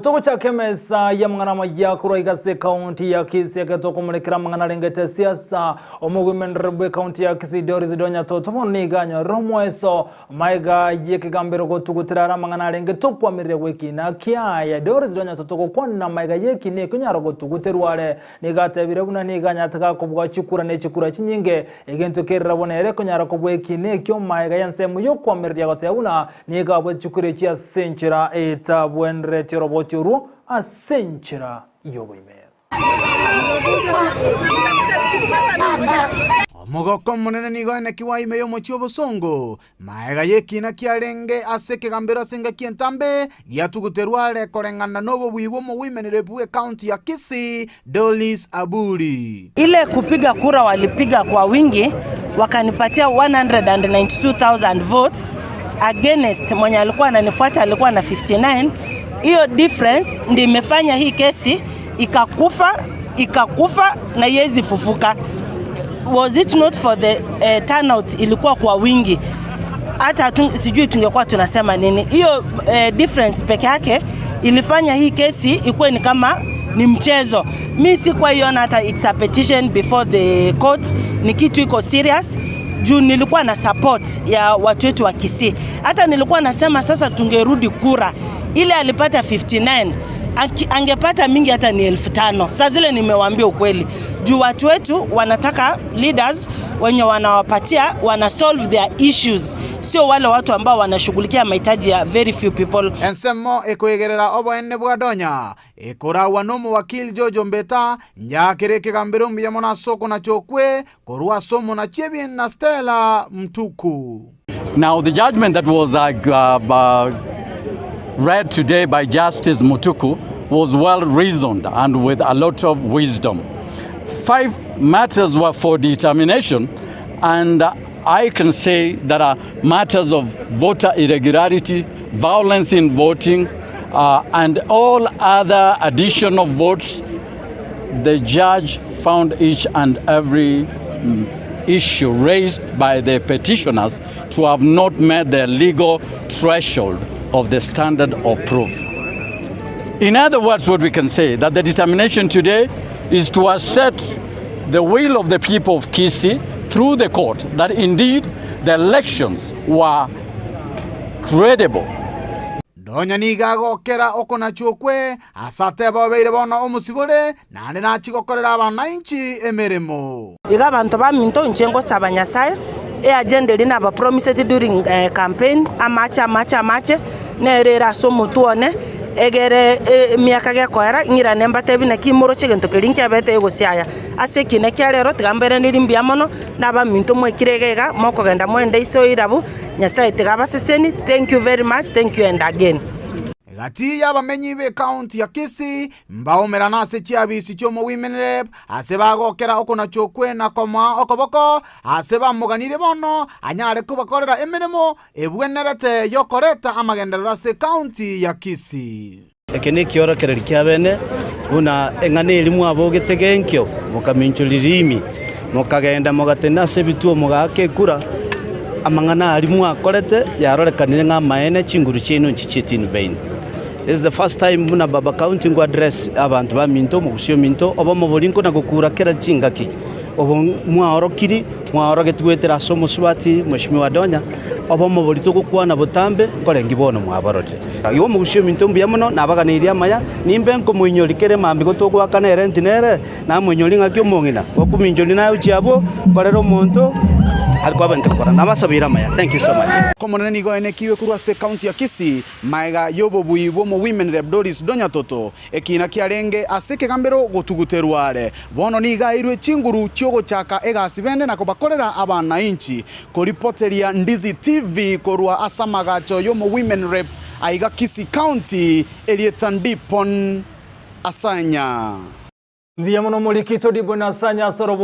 Togochaka emesa y'amang'ana amaya korwa iga ase ekaunti ya Kisii ekero tokomorekera amang'ana arengete esiasa. Omogoimenrere bw'ekaunti ya Kisii Doris Donya Toto bono nigo anyorire omoeso maega y'ekegambero gotugutera are amang'ana arengete okoamerera gw'ekina kiaye. Doris Donya Toto gokwanera maega y'ekina ekio nyaro gotuguterwa are nigo atebire buna nigo anyarete gakobua chikura ne chikura chinyinge egento kerera bono ere konyara kobua ekina ekio maega y'ensemo y'okoamereria goteba buna Nigo abwate chikura echi ase enchera etabwenereti oroboti orwo ase enchera y'oboime. Omogoko omonene nigo oenekigwa ime y'omochie obosongo, magega y'ekiina kiarenge ase ekegambero ase engaki entambe, giatuguterwa are koreng'ana nobobui bw'omogoimenere bw'ecounty ya Kisii, Doris Aburi. Ile kupiga kura walipiga kwa wingi wakanipatia 192,000 votes against mwenye alikuwa ananifuata alikuwa na 59. Hiyo difference ndio imefanya hii kesi ikakufa ikakufa na iwezi fufuka. Was it not for the uh, turnout ilikuwa kwa wingi hata sijui tungekuwa tunasema nini. Hiyo uh, difference peke yake ilifanya hii kesi ikuwe ni kama ni mchezo. Mi sikuwaiona hata it's a petition before the court, ni kitu iko serious juu nilikuwa na support ya watu wetu wa Kisii. Hata nilikuwa nasema sasa tungerudi kura ile alipata 59 angepata mingi hata ni 5,000. Saa zile nimewaambia ukweli juu watu wetu wanataka leaders wenye wanawapatia wana solve their issues, sio wale watu ambao wanashughulikia mahitaji ya very few people. Ensemo ekoigerera oboene bwa Donya ekoragwa nomowakili George Ombeta, njakere ekegambero mbuya mono ase okonacha okwe korwa ase omonachi ebiina Stella Mtuku. Now the judgment that was read today by Justice Mutuku was well reasoned and with a lot of wisdom. 5 matters were for determination and I can say that are matters of voter irregularity, violence in voting, and all other additional votes. The judge found each and every issue raised by the petitioners to have not met the legal threshold of the standard of proof. In other words, what we can say that the determination today is to assert the will of the people of Kisii through the court that indeed the elections were credible. Donya nigo agokera okonachwa okwe ase ateba obeire bono omosibore, naende nachie gokorera abanainchi emeremo. Iga abanto baminto, inche ngosaba Nyasae, eagenda eria nabapromiseti during campaign, amache, amache, amache, nere ere ase omotwe one, egere emiaka gekoera, ng'irane mbatebi naki moroche egento keria nkiabete gose aya. Ase ekina kia rero tiga mbairanerie mbuya mono, na abaminto mwaikire iga iga, mokogenda moende iso irabu, Nyasae tiga abaseseni, thank you very much, thank you and again. Gati y'abamenyi b'ekaunti ya Kisii mbaumerane ase chiabisi chi'omowimenrep ase bagokera okonacha okwe na komoa okoboko ase bamoganirie bono anyare kobakorera emeremo ebwenerete y'okoreta amagenderero ase ekaunti ya Kisii. Eke nekiorokererio kia bene, buna eng'ana eria mwabogete genkio, mokaminchwa ririmi, mokagenda mogatenena ase ebituo mogaaka ekura, amang'ana aria mwakorete yarorekanire ng'a amaene chinguru chiaino nchichiete in vain. This is the first time buna Baba County ngo address abanto baminto, omogusii ominto, obomo boria nkona gokura kera chingaki. Obo mwaorokiri, mwaorogetie goetera ase omosubati Mweshimiwa Donya, obomo boria togokwana botambe, nkorengi bono mwabororire. Igo omogusii ominto mbuya mono, nabaganeirie amaya, nimbe nkomoinyori kera emambia gotogoakana erenti nere, namoinyori ng'aki omong'ina, gokominchoria naye ochie abwo, nkorere omonto akwabente gokora. Nabasabeire amaya. Thank you so much. Omonene nigo aenekiwe korwa ase ekaunti ya Kisii magega y'obobui bw'omowomen rep Doris Donya Toto Ekiina kiarenge ase ekegambero gotuguterwa are, bono nigo aeirwe chinguru chi'ogochaka egasi bende na kobakorera abanainchi. Koripoteria Ndizi TV korwa ase amagacho y'omo women rep aiga Kisii County, erieta Ndipon Asanya. Mbuya mono Omoriki Todibon Asanya ase orobo.